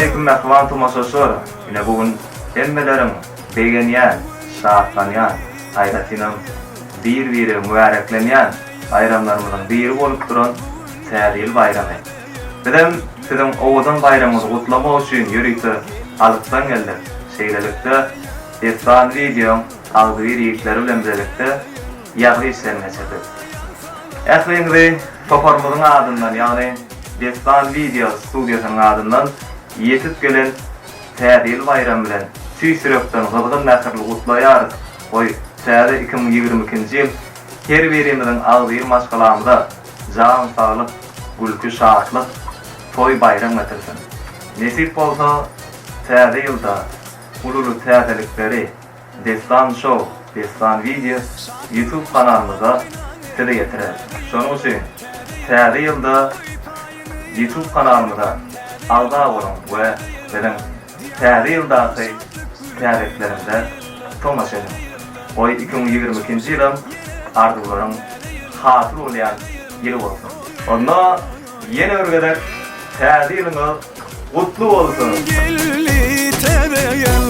Salowmaleýkim mähriban tomaşaçylar! Ine bu gün hemmeleriň begenýän, şatlanýan, aýratynam bir-biregi mübäreklenýän baýramlarymyzyň biri bolup duran Täze ýyl baýramy. Bizem siziň owadan baýramyňyzy gutlamak üçin ýörite alysdan geldik. Şeýlelikde, Dessan Wideoň agzybir ýigitleri bilen bilelikde ýazgy işlerini geçirdik. Ähliňizi toparymyzyň adyndan, ýagny Dessan Wideo studiýasynyň adyndan ýetip gelen Täze ýyl baýramy bilen tüýs ýürekden gyzgyn mähirli gutlaýarys! Goý, täze 2022-nji ýyl her birimiziň agzybir maşgalamyza jan saglyk, gülki, şatlyk, toý, baýram getirsin! Nesip bolsa, täze ýylda uly-uly täzelikleri Dessan Show, Dessan Video YouTube kanalymyzda size ýetireris. Şonuň üçin täze ýylda YouTube kanalymyza agza boluň we biziň täze ýyldaky täzeliklerimize tomaşa ediň. Goý 2022-nji ýylam arzuwlaryň hasyl bolýan ýyly bolsun. Onda ýene bir gezek täze ýylyňyz gutly bolsun! Geldi täze ýyl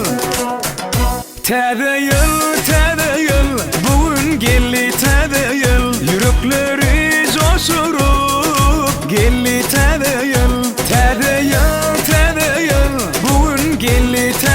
Täze ýyl, täze ýyl Bu gün geldi täze ýyl Ýürekleri joşuryp Geldi täze ýyl Täze ýyl, täze ýyl Bu gün geldi täze.